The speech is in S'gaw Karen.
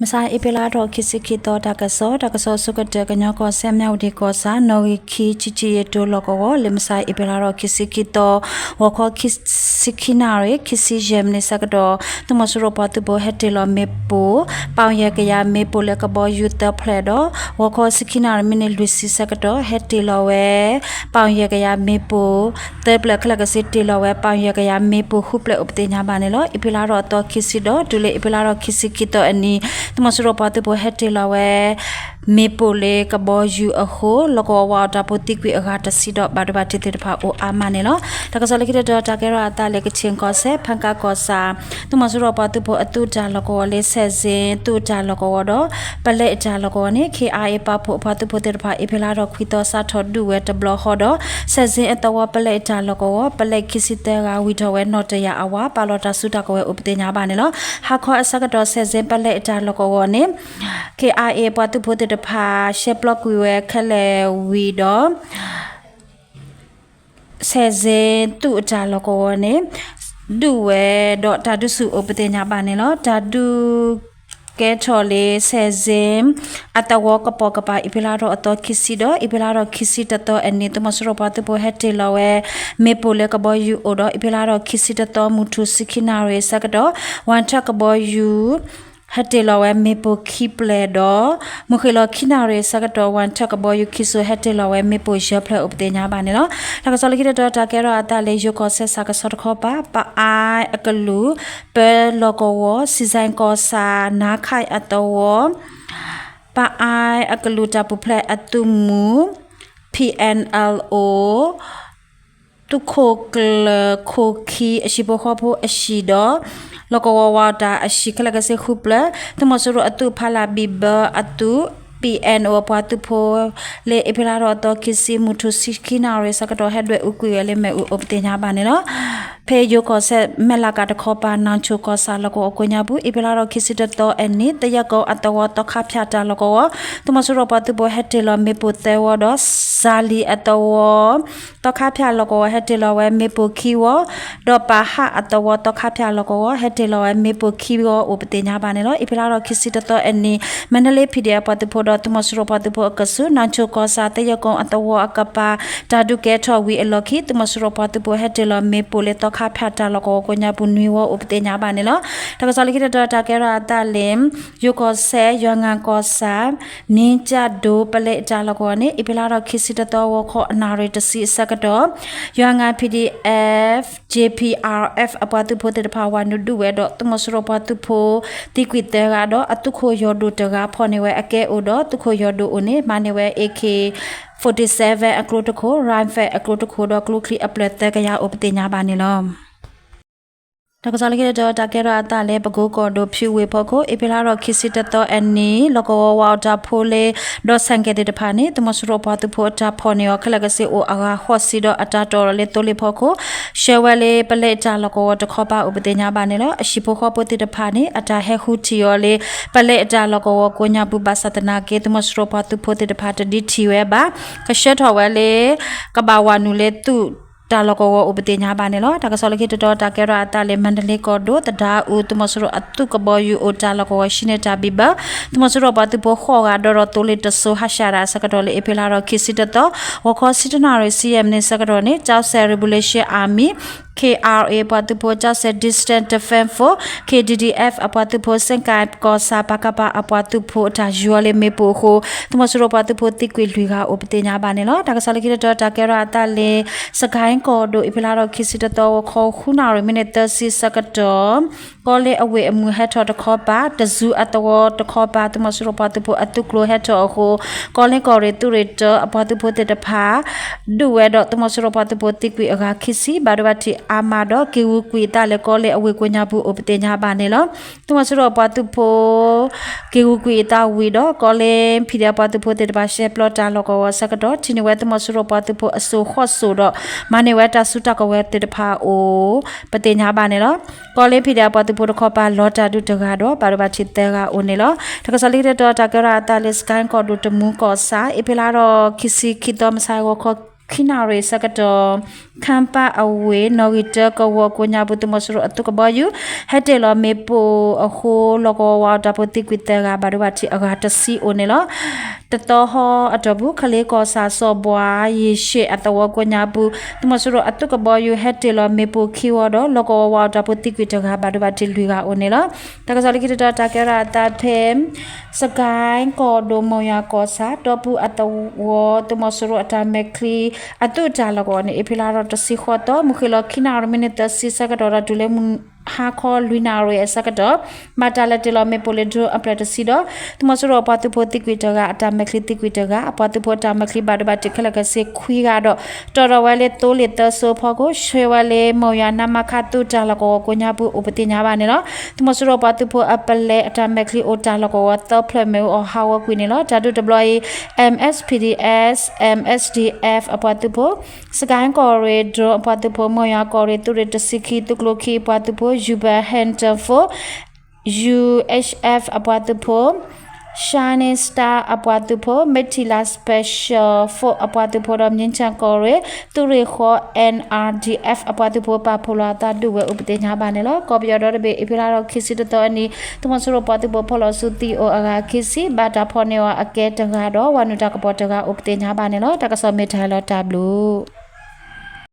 မဆါအ့ဖြ့လါထီၣ်ခံဆံခံသီ တၢ်ကစီၣ်, တၢ်ကစီၣ်ဆိကတၢၢ် ကညီကီၢ်စဲၣ် မၠၣ်ဝတံၣ်ကီၢ်ဆၣ် နီၣ်ဂံၢ်ခံ ဆံဆံယဲၢ်တိၤလီၢ်ကဝီၤ လၢမဆါအ့ဖြ့လါထီၣ်ခံဆံခံသီ ဂီၤခီဆံခံနၣ်ရံၣ် ခံဆံယဲၢ်မံးနံးဆၢကတီၢ် သုးမီၤစိရိၤပှၤသုးဖိဟဲတ့ၢ်လီၤမ့ၣ်ပိၢ် ပီၣ်ယဲၢ်ကယၤမ့ၣ်ပိၢ်လၢကဘီယူၤသၢဖျၢၣ်ဒီး ဂီၤခီဆံခံနၣ်ရံၣ် မံးနံးလွံၢ်ဆံဆၢကတီၢ် ဟဲတ့ၢ်လီၤဝဲ ပီၣ်ယဲၢ်ကယၤမ့ၣ်ပိၢ် သၢဖျၢၣ် ခဲလၢာ်ခဲဆ့တ့ၢ်လီၤဝဲ ပီၣ်ယဲၢ်ကယၤမ့ၣ်ပိၢ်ဃုဖျၢၣ်အိၣ်ပသ့ၣ်ညါဘၣ်န့ၣ်လီၤ. အ့ဖြ့လါထီၣ်အသီခံဆံဒီး တုၤလၢအ့ဖြ့လါထီၣ်ခံဆံခံသီအနံၤ သုးမီၤစိရိၤပှၤသုးဖိဟဲတ့ၢ်လီၤဝဲ မ့ၣ်ပိၢ်လၢကဘီယူၤအဃိ လီၢ်ကဝီၤဝးအီၣ်တၢ်ဖိသံကွံာ်အဂၤတဆံဒီး ဘၣ်ဒိဘၣ်ထံးသ့ၣ်တဖၣ်အိၣ်အါမးန့ၣ်လီၤ. တၢ်ကစီၣ်လၢခံတတီၤ တၢ်ကဲထီၣ်အသးလၢ ကခၠ့ၣ်ကီၢ်စဲၣ် ဖၣ်ကၣ်ကီၢ်ဆၣ် သုးမီၤစိရိၤပှၤသုးဖိအသုးတၢ်လီၢ်ကဝီၤလၢ ဆဲးစ့သူၣ်တၢ်လီၢ်ကဝီၤဒီး ပလဲအတၢ်လီၢ်ကဝီၤန့ၣ် ခ့ၣ်အါအ့ ပာ်ဖှိၣ်အပှၤသုးဖိသ့ၣ်တဖၣ် အ့ဖြ့လါထီၣ်ခွံသီ စးထီၣ်ဒုးဝဲတဘျီဃီဒီး ဆဲးစ့အသဝီ ပလဲအတၢ်လီၢ်ကဝီၤ ပလဲခံဆံသၢဂၤ ဝံၣ်ထီၣ်ဝဲနီၣ်တယာ်အဝၤ ပာ်လီၤတၢ်စုတၢ်ကဝဲၤအိၣ်ပသ့ၣ်ညါဘၣ်န့ၣ်လီၤ. ဟါခီအဆၢကတီၢ် ဆဲးစ့ပလဲအတၢ်လီၢ်ကဝီၤန့ၣ် ခ့ၣ်အါအ့ ပှၤသုးဖိသ့ၣ်တဖၣ် ရှဲပျီကွံာ်ဝဲခဲလၢာ်ဝံၤဒီး ဆဲးစ့သူၣ်အတၢ်လီၢ်ကဝီၤန့ၣ် ဒုးဝဲဒီးတၢ်ဒုးဆူၣ်အိၣ်ပသ့ၣ်ညါဘၣ်န့ၣ်လီၤ. တၢ်ဒုးကဲထီၣ်လၢ ဆဲးစ့အသဝီကပိာ်ကပၤ အ့ဖြ့လါထီၣ်အသီခံဆံဒီး အ့ဖြ့လါထီၣ်ခံဆံတသီအနံၤ သုးမီၤစိရိၤပှၤသုးဖိဟဲတ့ၢ်လီၤဝဲ မ့ၣ်ပိၢ်လၢကဘီယူၤအိၣ်ဒီး အ့ဖြ့လါထီၣ်ခံဆံတသီ မုၢ်ထူၣ်ဆံခံနၣ်ရံၣ်အဆၢကတီၢ် ဝၣ်ထၢၣ်ကဘီယူၤ ဟဲတ့ၢ်လီၤဝဲမ့ၣ်ပိၢ်ခံဖျၢၣ်ဒီး မုၢ်ဃ့ၢ်လီၤခံနၣ်ရံၣ်အဆၢကတီၢ် ဝၣ်ထၢၣ်ကဘီယူၤခံစိၤ ဟဲတ့ၢ်လီၤဝဲမ့ၣ်ပိၢ်ယဲၢ်ဖျၢၣ်အိၣ်ပသ့ၣ်ညါဘၣ်န့ၣ်လီၤ. တၢ်ကစီၣ်လၢခံတတီၤ တၢ်ကဲထီၣ်အသးလၢယိၤကီၢ်စဲၣ်ဆၣ်ကဆီတခီပၤ ပအါအကလုာ် ပၢလီၢ်ကဝီၤ စံၤစဲၣ်ကီၢ်ဆၣ် နါခၢၣ်အသဝီ ပအါအကလုာ်တၢ်ပူၤဖျဲးအသုးမုၢ် PNLO သုးခိၣ်ကျၢၢ်ခိၣ်ခံ အဟံၣ်ဖိဃီဖိအဟံၣ်ဒီး လီၢ်ကဝီၤဝးတၢ်အဟံၣ်ခဲလၢာ်ခဲဆ့ဃုဖျၢၣ် သုးမီၤစိရိၤအသုးဖီလာ်ဘံၣ်ဘၢအသုး PNO အပှၤသုးဖိ လၢအ့ဖြ့လါထီၣ်အသီခံဆံ မုၢ်ထူၣ်ဆံခံနၣ်ရံၣ်အဆၢကတီၢ် ဟဲဒွဲၣ်အူကွံာ်ဝဲလၢမ့ၣ်အူအိၣ်ပသ့ၣ်ညါဘၣ်န့ၣ်လီၤ. ဖဲယိၤကီၢ်စဲၣ် မဲၢ်လးကးတခီပၤ နၢ်ဆိၣ်ကီၢ်ဆၣ်လီၢ်ကဝီၤကိးညါပူၤ အ့ဖြ့လါထီၣ်ခံဆံတသီအနံၤ သယဲၢ်ကိအသဝီသီခါဖၠၣ်တၢ်လီၢ်ကဝီၤ သုးမီၤစိရိၤပှၤသုးဖိဟဲတ့ၢ်လီၤမ့ၣ်ပိၢ်သၢဝီဒီး စၤလံၤအသဝီ သီခါဖၠၣ်လီၢ်ကဝီၤ ဟဲတ့ၢ်လီၤဝဲမ့ၣ်ပိၢ်ခံဝီ ဒီးပာ်ဟးအသဝီသီခါဖၠၣ်လီၢ်ကဝီၤ ဟဲတ့ၢ်လီၤဝဲမ့ၣ်ပိၢ်ခံဝီအိၣ်ပသ့ၣ်ညါဘၣ်န့ၣ်လီၤ. အ့ဖြ့လါထီၣ်ခံဆံတသီအနံၤ မါဒလ့ PDF ပှၤသုးဖိဒီးသုးမီၤစိရိၤပှၤသုးဖိအကဆူး နၢ်ဆိၣ်ကီၢ်ဆၣ် သယဲၢ်ကိအသဝီအကပၤ တၢ်ဒုးကဲထီၣ်ဝံၤအလီၢ်ခံ သုးမီၤစိရိၤပှၤသုးဖိဟဲတ့ၢ်လီၤမ့ၣ်ပိၢ်လၢသီခါဖၠၣ်တၢ်လီၢ်ကဝီၤကိးညါပူၤနွံဝီအိၣ်ပသ့ၣ်ညါဘၣ်န့ၣ်လီၤ. တၢ်ကစီၣ်လၢခံတတီၤ တၢ်ကဲထီၣ်အသးလၢ ယိၤကီၢ်စဲၣ် ယွၤငၣ်ကီၢ်ဆၣ် နံကၠၢ်ဒိၣ် ပလဲအတၢ်လီၢ်ကဝီၤန့ၣ် အ့ဖြ့လါထီၣ်ခံဆံတသီ ဂီၤခီအနၣ်ရံၣ်တဆံအဆၢကတီၢ် ယွၤငၣ် PDF JPRF အပှၤသုးဖိသ့ၣ်တဖၣ် ဝၤနုာ်ဒုးဝဲဒီး သုးမီၤစိရိၤပှၤသုးဖိ သံကွံာ်သၢဂၤဒီး အသုးခိၣ်ယီၢ်ဒိၣ်တဂၤ ဖီၣ်န့ၢ်ဝဲအကဲအိၣ်ဒီး သုးခိၣ်ယီၢ်ဒိၣ်အိၣ်န့ၣ် မၤန့ၢ်ဝဲ AK forty-seven အကျိတခိၣ်, rifle အကျိတခိၣ်ဒီး ကျိချံအဖျၢၣ်သၢကယၤအိၣ်ပသ့ၣ်ညါဘၣ်န့ၣ်လီၤ. တၢ်ကစီၣ်လၢခံတတီၤ တၢ်ကဲထီၣ်အသးလၢ ပကိကီၢ်ဒိၣ် ဖၠူဝ့ၢ်ဖီခိၣ် အ့ဖြ့လါထီၣ်ခံဆံတသီအနံၤ လီၢ်ကဝီၤဝးအီၣ်တၢ်ဖိလ့ ဒီးဆၣ်ကဲသ့ၣ်တဖၣ်န့ၣ် သုးမီၤစိရိၤပှၤသုးဖိအတၢ်ဖီၣ်န့ၢ်အီၤ ခဲလၢာ်ခဲဆ့အိၣ်အဂၤဃိးဆံဒီး အတၢ်တီၢ်လီၤလၢသိလ့ၣ်ဖီခိၣ် ဆှၢဝဲလၢပလဲအတၢ်လီၢ်ကဝီၤတခီပၤအိၣ်ပသ့ၣ်ညါဘၣ်န့ၣ်လီၤ. အဟံၣ်ဖိဃီဖိသ့ၣ်တဖၣ်န့ၣ် အတၢ်ဟဲဃုထံၣ်အီၤလၢ ပလဲအတၢ်လီၢ်ကဝီၤကိးညါပူၤ ဘၣ်ဆၣ်သနာ်က့ သုးမီၤစိရိၤပှၤသုးဖိသ့ၣ်တဖၣ်တဒုးထံၣ်ဝဲဘၣ် ကဆှၢထီၣ်ဝဲလၢ ကဘၣ်ဝၤနုာ်လၢသုးတၢ်လီၢ်ကဝီၤအိၣ်ပသ့ၣ်ညါဘၣ်န့ၣ်လီၤ. တၢ်ကစီၣ်လၢခံတတီၤ တၢ်ကဲထီၣ်အသးလၢ မါဒလ့ကီၢ်ဒိၣ် သဒါအူ သုးမီၤစိရိၤအသုးကဘီယူၤအိၣ်တၢ်လီၢ်ကဝီၤ ဟံးန့ၢ်တၢ်ဘံၣ်ဘၢ သုးမီၤစိရိၤပှၤသုးဖိဃိးဂၤဒီး ဒီးသိလ့ၣ်တစိၤ ဟါရှးတၢ်အဆၢကတီၢ်လၢ အ့ဖြ့လါထီၣ်ခံဆံတသီ ဂီၤခီဆံတနၣ်ရံၣ်ဆံယဲၢ်မံးနံးဆၢကတီၢ်န့ၣ် ကၠီစဲၣ် Revolution Army, KRA အပှၤသုးဖိ ကၠီစဲၣ် Distance Defense Force, KDDF အပှၤသုးဖိ စ့ၣ်ကၠံၣ်ကီၢ်ဆၣ် ပကဖ အပှၤသုးဖိအတၢ်ယူၤအီၤလၢမ့ၣ်ပိၢ်အဃိ သုးမီၤစိရိၤပှၤသုးဖိသံကွံာ်လွံၢ်ဂၤအိၣ်ပသ့ၣ်ညါဘၣ်န့ၣ်လီၤ. တၢ်ကစီၣ်လၢခံတတီၤ တၢ်ကဲထီၣ်အသးလၢ စကဲၣ်ကီၢ်ဒိၣ် အ့ဖြ့လါထီၣ်ခံဆံတသီ ဂီၤခီဃုနၣ်ရံၣ်မံးနံးသၢဆံဆၢကတီၢ် ကီလ့အဝ့ၢ်အမုၢ်ဟဲထီၣ်တခီပၤ တစူၤအသဝီတခီပၤ သုးမီၤစိရိၤပှၤသုးဖိအသုးကျိၤဟဲထီၣ်အဃိ ကီလ့ကီၢ်ရ့ၣ်သုးရ့ၣ်တၢအပှၤသုးဖိသ့ၣ်တဖၣ် ဒုးဝဲဒီး သုးမီၤစိရိၤပှၤသုးဖိသံကွံာ်အဂၤခံဆံ ဘၣ်ဒိဘၣ်ထံးအါမးဒီး က့ၤဂုာ်ကွံာ်အသးလၢကီလ့အဝ့ၢ်ကိးညါပူၤအိၣ်ပသ့ၣ်ညါဘၣ်န့ၣ်လီၤ. သုးမီၤစိရိၤအပှၤသုးဖိ က့ၤဂုာ်ကွံာ်အသးဝံၤဒီး ကီလ့ PDF ပှၤသုးဖိသ့ၣ်တဖၣ် ရှဲပျီတၢ်လီၢ်ကဝီၤအဆၢကတီၢ် ထံၣ်န့ၢ်ဝဲသုးမီၤစိရိၤပှၤသုးဖိအစိၤဃိးစိၤဒီး မၤန့ၢ်ဝဲတၢ်စုတၢ်ကဝဲၤသ့ၣ်တဖၣ်အိၣ် ပသ့ၣ်ညါဘၣ်န့ၣ်လီၤ. ကီလ့ PDF ပှၤသုးဖိတခီပၤ လီၤတၢ်ဒုးတဂၤဒီး ဘၣ်ဒိဘၣ်ထံးသၢဂၤအိၣ်န့ၣ်လီၤ. တၢ်ကစီၣ်လၢခံတတီၤ တၢ်ကဲထီၣ်အသးလၢ စကဲၣ်ကီၢ်ဒိၣ် တမူကီၢ်ဆၣ် အ့ဖြ့လါထီၣ်ခံဆံခံသီ မဆါဂီၤခီ ခံနၣ်ရံၣ်အဆၢကတီၢ် ခၢမ်းပၢ်အဝ့ၢ် နီၣ်ဂံၢ်တၢကဝီၤကိးညါပူၤ သုးမီၤစိရိၤအသုးကဘီယူၤ ဟဲတ့ၢ်လီၤမ့ၣ်ပိၢ်အဃိ လီၢ်ကဝီၤဝးအီၣ်တၢ်ဖိသံကွံာ်သၢဂၤ ဘၣ်ဒိဘၣ်ထံးအဂၤတဆံအိၣ်န့ၣ်လီၤ. တသီဟီအတီၢ်ပူၤ ခလ့ကီၢ်ဆၣ်စီၤဘှါယ့ၣ်ၡ့ၣ်အသဝီကိးညါပူၤ သုးမီၤစိရိၤအသုးကဘီယူၤ ဟဲတ့ၢ်လီၤမ့ၣ်ပိၢ်ခံဝီဒီး လီၢ်ကဝီၤဝးအီၣ်တၢ်ဖိသံကွံာ်တဂၤ ဘၣ်ဒိဘၣ်ထံးလွံၢ်ဂၤအိၣ်န့ၣ်လီၤ. တၢ်ကစီၣ်လၢခံတတီၤ တၢ်ကဲထီၣ်အသးဖဲ စကဲၣ်ကီၢ်ဒိၣ် မိၢ်ယွၤကီၢ်ဆၣ် တီပူအသဝီ သုးမီၤစိရိၤအတၢ်မဲာ်ချံ အသုးတၢ်လီၢ်ကဝီၤန့ၣ် အ့ဖြ့လါထီၣ်တဆံဃိးသီ မုၢ်ဃ့ၢ်လီၤခံနၣ်ရံၣ်မံးနံးသၢဆံဆၢကတီၢ်ဒီး တုၤလၢမုၢ်ဟါခီလွံၢ်နၣ်ရံၣ်အဆၢကတီၢ် ဘၣ်တၢ်လဲၤတ့ၢ်လီၤမ့ၣ်ပိၢ်လၢ drone အဖျၢၣ်တဆံဒီး သုးမီၤစိရိၤအပှၤသုးဖိသံကွံာ်တဂၤ အတၢ်မဲာ်ချံသံကွံာ်တဂၤ အပှၤသုးဖိအတၢ်မဲာ်ချံဘၣ်ဒိဘၣ်ထံးခဲလၢာ်ခဲဆ့ခွံဂၤဒီး တီၢ်ထီၣ်ဝဲလၢသိလ့ၣ်သၢစိဖီခိၣ် ဆှၢဝဲလၢ မိၢ်ယွၤ နမခ သုးတၢ်လီၢ်ကဝီၤကိးညါပူၤ အိၣ်ပသ့ၣ်ညါဘၣ်န့ၣ်လီၤ. သုးမီၤစိရိၤအပှၤသုးဖိအပလဲအတၢ်မဲာ်ချံအိၣ်တၢ်လီၢ်ကဝီၤသၢဖျၢၣ်မ့ၣ်အူအီၣ်ဟးဂီၤကွံာ်န့ၣ်လီၤ. တၢ်ဒုးတဘျီအံၤ M S P D S, M S D F အပှၤသုးဖိ, စကဲၣ်ကီၢ်ရ့ၣ် drone အပှၤသုးဖိ, မိၢ်ယွၤကီၢ်ရ့ၣ် သုးရ့ၣ်တဆံခံ သုးကျိၤခံအပှၤသုးဖိ, Uber Hampton Force, U H F အပှၤသုးဖိ, Shining Star အပှၤသုးဖိ, Matilda Special Force အပှၤသုးဖိဒီး မြင်းခြံကီၢ်ရ့ၣ် သုးရ့ၣ်ဃီ N R D F အပှၤသုးဖိ ပာ်ဖှိၣ်လီၤအသးဒုးဝဲ အိၣ်ပသ့ၣ်ညါဘၣ်န့ၣ်လီၤ. ကီၢ်ပယီၤဒီတဘ့ၣ် အ့ဖြ့လါထီၣ်ခံဆံတသီအနံၤ သုးမီၤစိရိၤပှၤသုးဖိဖီၣ်လီၤစုသံအိၣ်အဂၤခံဆံ ဘၣ်တၢ်ဖီၣ်န့ၢ်အီၤအကဲတဂၤဒီး ဝၤနုာ်တၢ်ကပီၤတဂၤ အိၣ်ပသ့ၣ်ညါဘၣ်န့ၣ်လီၤ. တၢ်ကစီၣ်မ့ၢ်တၢ်လီၤတၢ်ဘျုး